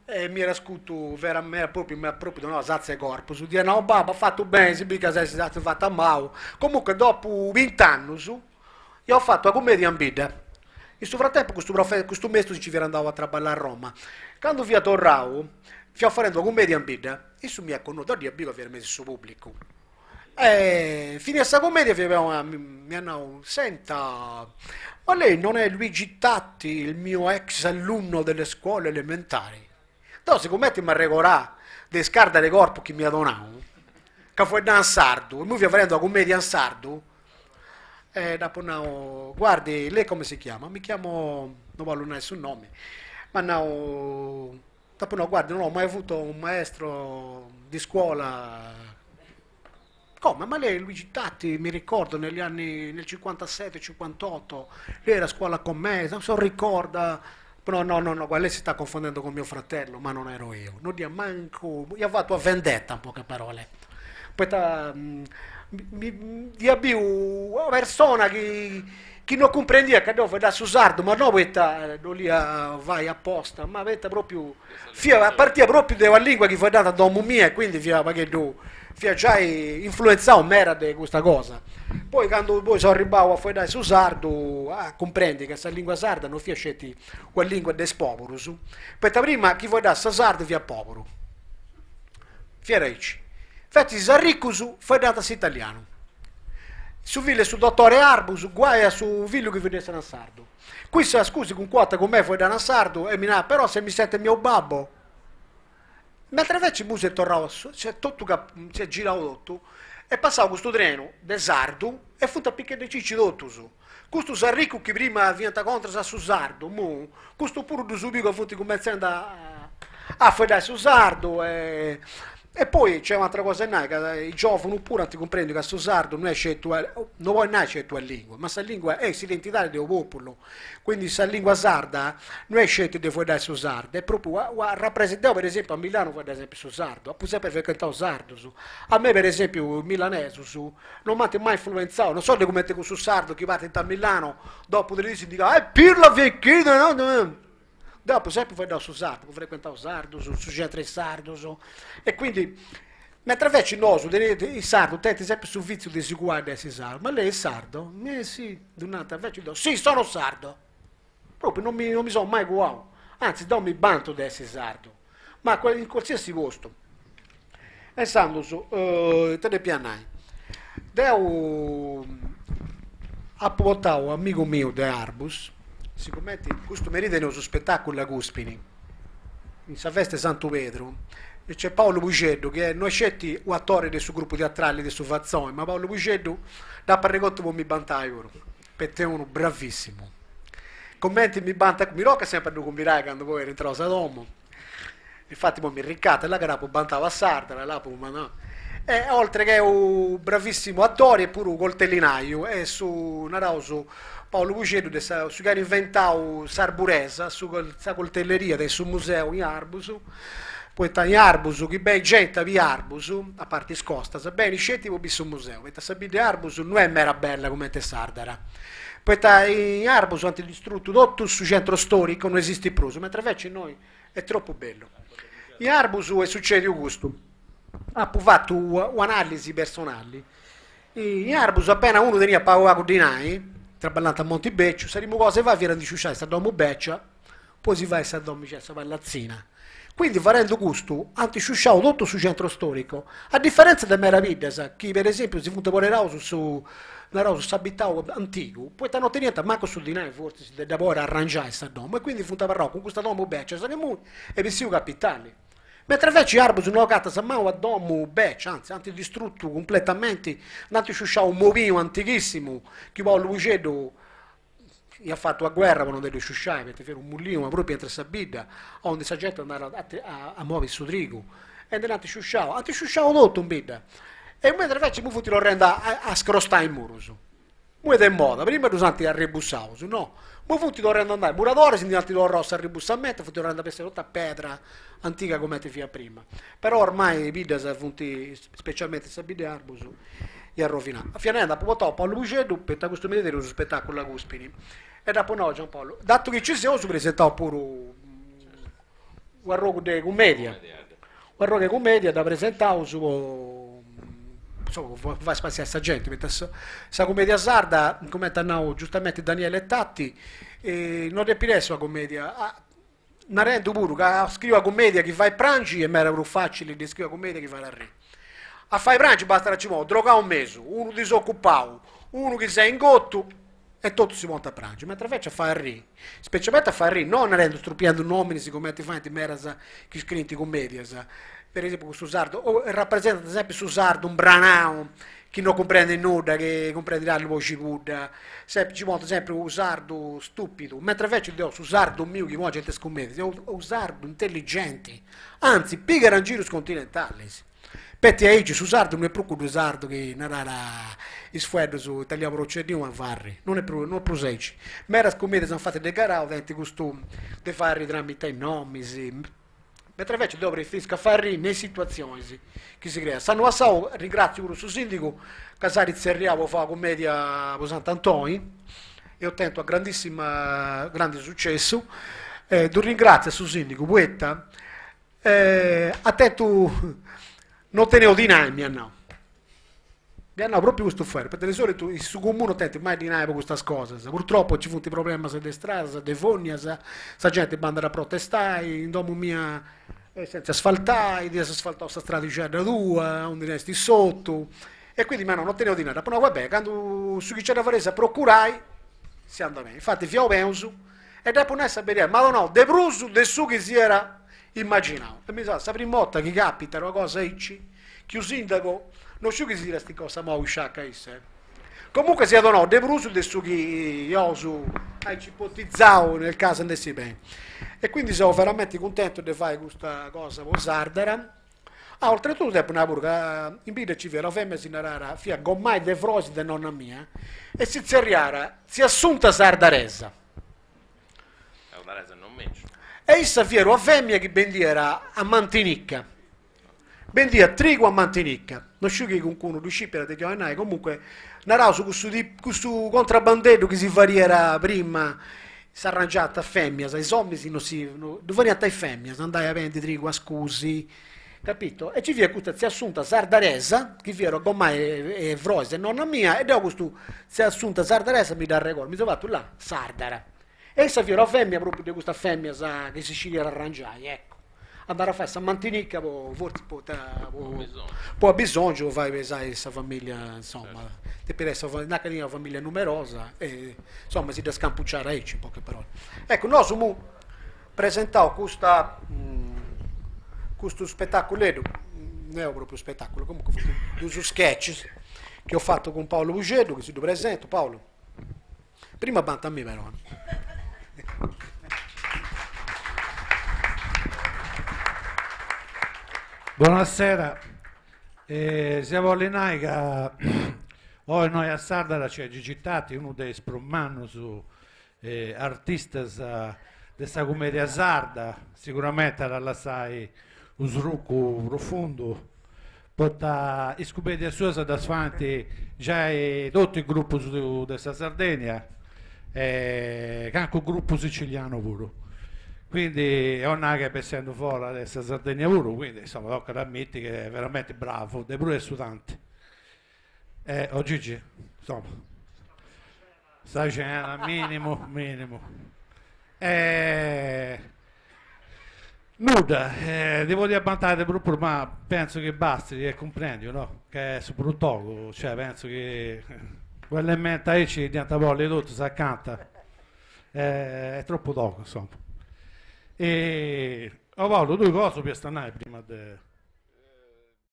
E mi iat scutu vera propriu m'iat propriu donau sa atza 'e corpus, dd'ia nau, babbu as fatu beni, si bit ca ses statu fatu a mau. Comunque dopu bint'annus ia fatu una cumedia in bidda. In su frattempu custu profe custu maistu si nci fiat andau a traballai a Roma. Candu fiat torrau, fia farendu una cumedia in bidda, issu m'iat connotu, deu dd'ia biu ca fiat in mesu su pubblicu. E finia sa cumedia fiat m'iat nau, senta, ma lei non è Luigi Tatti, il mio ex alunno delle scuole elementari? Deu sigumenti m'arregorà de is cardas de corpus chi m'iat donau, ca fueddà in sardu, immoi fia farendu una cumedia in sardu, e dd'apu nau, guardi, lei come si chiama? Mi chiamo, no bollu nai su nomi, m'at nau Dd'apu nau, guardi, non ho mai avuto un maestro di scuola, come? Ma lei Luigi Tatti, mi ricordo negli anni, nel cinquantasette, cinquantotto, lei era a scuola con me, non se lo ricorda? No, no, no, no, guarda, lei si sta confondendo con mio fratello, ma non ero io. No dd'ia mancu, ia fatu una vendetta in poche parole, poita dd'ia biu una persona chi chi no cumprendiat ca deu fueddà su sardu, ma no poita dd'olia fai aposta, ma poita propriu fia partia propriu de una lingua chi fueddànt a domu mia e quindi fia u' pagheddu, fia giai influenzau meda de custa cosa. Poi candu poi seu arribau a fueddai su sardu, a cumprendi ca sa lingua sarda no fiat sceti una lingua de is poburus, poita prima chi fueddàt su sardu fiat poburu, fiat aici, feti is arricus fueddànt s'italianu. Su fillu 'e su dotore 'e Arbus, guai a su fillu chi fueddessit in sardu. Cussa scusi calincuna 'orta cun mei fueddat in sardu e mi narat, però se mi sente mio babbo. Mentre invece imui s'est torrau a su, s'est totu ca, s'est girau totu, est passau custu trenu de sardu e funt apichendisicci totus. Custus arricus chi prima fiant contras a su sardu, imui, custus puru ddus biu ca funt cumentzendi a a fueddai su sardu e E poi nc'est un'atera cosa 'e nai, ca is giòvunus puru ant cumprendiu ca su sardu no est sceti una, no podit nai sceti una lingua, ma sa lingua est s'identidadi de unu pòpulu, quindi sa lingua sarda no est sceti de fueddai su sardu, est propriu una rapresent, deu per esempiu a Milanu fueddai sempri su sardu, apu sempri frecuentau sardus, a mei per esempiu is milanesus no m'ant mai influenzau, non so de cumenti cussus sardus chi partint a Milano, dopu tres diis ndi eh pirla vecchina Deu apu sempri fueddau su sardu, apu frecuentau sardus, su centru 'e is sardus, e quindi, mentre inveci nosu teneus, is sardus tenint sempri su vitziu de si cuai de essi sardus, ma lei è sardo? Eh sì, ddu nant, inveci deu, sì sono sardo, propriu non mi non mi seu mai cuau, anzi deu mi bantu de essi sardu, ma in qualsiasi postu. E intzandus, ita depia nai, deu apu portau amigu miu de Arbus, sigumenti custu merì teneus su spetaculu a Guspini, in sa festa 'e Santu Pedru, e nc'est Paulu Puxeddu chi no est sceti u' attori de su gruppu teatrali de su Fazzoni, ma Paulu Puxeddu dd'apu arregotu po mi bantai puru, poita est unu bravissimu. Cumenti mi bantat, mi tocat sempri a ddu cumbidai candu poi rintraus a domu Infatti poi mi ricatat, là ca dd'apu bantau a Sardara, l'apu mandau. E oltre che u bravissimu attori est puru coltellinaiu e su, naraus, Paulu Puxeddu de sa, su chi at inventau s'arburesa, su sa coltelleria de su museu in Arbus, poita in Arbus, chi benit genti a biri Arbus, a parti is costas, benit sceti po biri su museu, poita sa bidda 'e Arbus no est meda bella cumenti Sardara, poita in Arbus ant distrutu totu su centro storico, no esistit prus, mentre invece innoi Est tropu bellu. In Arbus est sucediu custu. Apu fatu u'analisi personali. In Arbus apena unu teniat pagu pagu dinai, traballànt a Montibeciu, sa primu cosa 'e fai fiat a ndi sciusciai sa domu becia, po si fai sa domixedda, sa pallatzina. Quindi farendu custu ant sciusciau totu su centro storico, a differenza de meda biddas chi per esempiu si funt apoderau su naraus s'abitau antigu, poita no teniant mancu su dinai fortzis de dda podi arrangiai sa domu e quindi funt abarraus cun custa domu becia sa chi imui est bessiu capitali. Mentre inveci Arbus no agatas mancu una domu becia, anzi ant distrutu cumpletamenti, nd'ant sciusciau unu mobiu antighissimu chi Paulu Puxeddu iat fatu una guerra po no ndi ddu sciusciai, poita fiat unu mulinu ma propriu intre sa bidda, aundi sa genti andat a movi su trigu, e ndi dd'ant sciusciau, ant sciusciau totu in bidda, e mentre inveci imui funt torrendi a scrostai is murus, imui est de moda, prima ddus ant arrebussaus, no, imui funt torrendi a andai, muradoris ndi ant torrau s'arrebussamentu, funt torrendi a bessiri totu a pedra antiga cumenti fiat prima, però ormai is biddas funt, specialmenti sa bidda 'e Arbus, iat rovinau. Fia nendi, apu portau Paulu Puxeddu, poita custu merì teneus su spetaculu a Guspini, e dd'apu nau a Giampaulu, datu chi ci seus presentaus puru. U arrogu de cumedia, u arrogu de cumedia dda presentaus po insoma po fai spassiai sa genti, poita sa cumedia sarda, cumenti at nau giustamenti Daniele Tatti, no depit essi una cumedia, narendu puru ca a scriri una cumedia chi fait prangi est meda prus facili de scriri una cumedia chi fait arriri. A fai prangi bastat a nci ponni unu drogau in mesu, unu disocupau, unu chi s'est ingotu e totus si ponint a prangi, mentras invece a fai arrì, specialmente a fai arrì, no narendu strupiendu nominis cumenti faint medas chi scriint cumedias, per esempiu custu sardu, o rapresentant sempri su sardu imbranau chi no cumprendit nudda, chi cumprendit allu po cibudda, sempri nci ponint sempri u sardu stupidu, mentras invece deu su sardu miu chi pongiu in is cumedias est u sardu intelligenti, anzi pigat in giru is continentalis Petti aici su sardu no est prus cuddu sardu chi narat is fueddus italianu procedinu a fai arrì, non est prus non est prus aici. Medas cumedias ant fatu de Garau tenint custu de fai arrì tramite is nomis, mentras invece deu preferiscu a fai arrì ne is situatzionis chi si creant. S'annu passau ringratziu puru su sindigu ca s'at tzerriau po fai una cumedia po Sant'Antoni e otentu una grandissima grandi sucessu e ddu ringratziu a su sindigu poita At tentu, no teneus dinai, m'iat nau. M'iat nau propriu custu fueddu, poita de solitu in su comunu no tenint mai dinai po custas cosas, purtroppo nci funt problemas de stradas, de fognas, sa genti bandat a protestai, in domu mia est sentza asfaltai, dd'ias asfaltau sa stradixedda tua, aundi est s'ortu, e quindi m'iat nau no teneus dinai, apu nau va bene, candu su chi nc'at a fai a procurai, si andat beni, infati fiaus peus E dd'apu nai sa beridadi, m'at donau de prus de su chi si era imaginau. E mi sa, sa prima 'orta chi capitat una cosa aici, chi u sindaco, no sciu chi si tirat cosa mau sciacca issa eh. Comunque s'iat donau de prus de su chi eus aici ipotizau nel caso andessi beni. E quindi seu veramenti cuntentu de fai custa cosa po Sardara. Ah, oltretutto depu nai puru ca in bidda nci fiat una femina si narat, fiat gomai de frois de nonna mia, e si zerriat tzia Assunta Sardaresa. Sardaresa non mengiu. E issa fiat una femina chi bendiat a mantinicca, bendiat trigu a mantinicca, non sciu chi cuncunu ddu scipiat de chi 'ollu nai, comunque naraus cussu cussu contrabbandeddu chi si fadiat prima, s'arrangiant feminas, is ominis non si ddu fadiant is feminas, andai a bendi trigu a scusi, Capito? E ci fiat custa tzia Assunta sardaresa, chi fiat gomai 'e frois de nonna mia, e deu custu tzia Assunta sardaresa mi dd'arregordu, mi seu fatu là, Sardara. E issa fiat una femina propriu de custas feminas chi si scidiat arrangiai, ecco. Andàt a fai sa mantinicca po, fortzis poita po po abisongiu po fai pesai sa familia, insoma, depiat essi nachi teniat una familia numerosa e insoma si dda scampucciat aici in poche parole. Ecco, nosu amu presentau custa custu spetaculeddu, no est propriu spetaculu, comunque funt dus sketch chi ho fatto cun Paolo Puxeddu, chi si ddu presentu, Paolo, prima banta a mì però. Buonasera, eh, sia bolli nai ca oi innoi a Sardara nc'est Gigi Tatti, unu de is prus mannus artistas de sa cumedia sarda, siguramenti at a lassai unu srucu profundu, poita is cumedias suas ddas faint giai totu is grupus de sa Sardegna e cancu grupu sicilianu puru, quindi 'olit nai ca est bessendu fora de sa Sardegna puru, quindi insoma tocat a ammiti ca est veramenti bravu, de prus de su tanti. Eh, o Gigi, insoma, sa cena, minimu, minimu. Eh, nudda, eh, ti podia bantai de prus puru, ma penso chi bastit e cumprendiu, no? Che est su prus togu, cioè penso chi u' elementu aici dd'iant bolli totus acanta, eh, est tropu togu, insoma. E, o Paulu, tui cosa 'oliast nai prima de.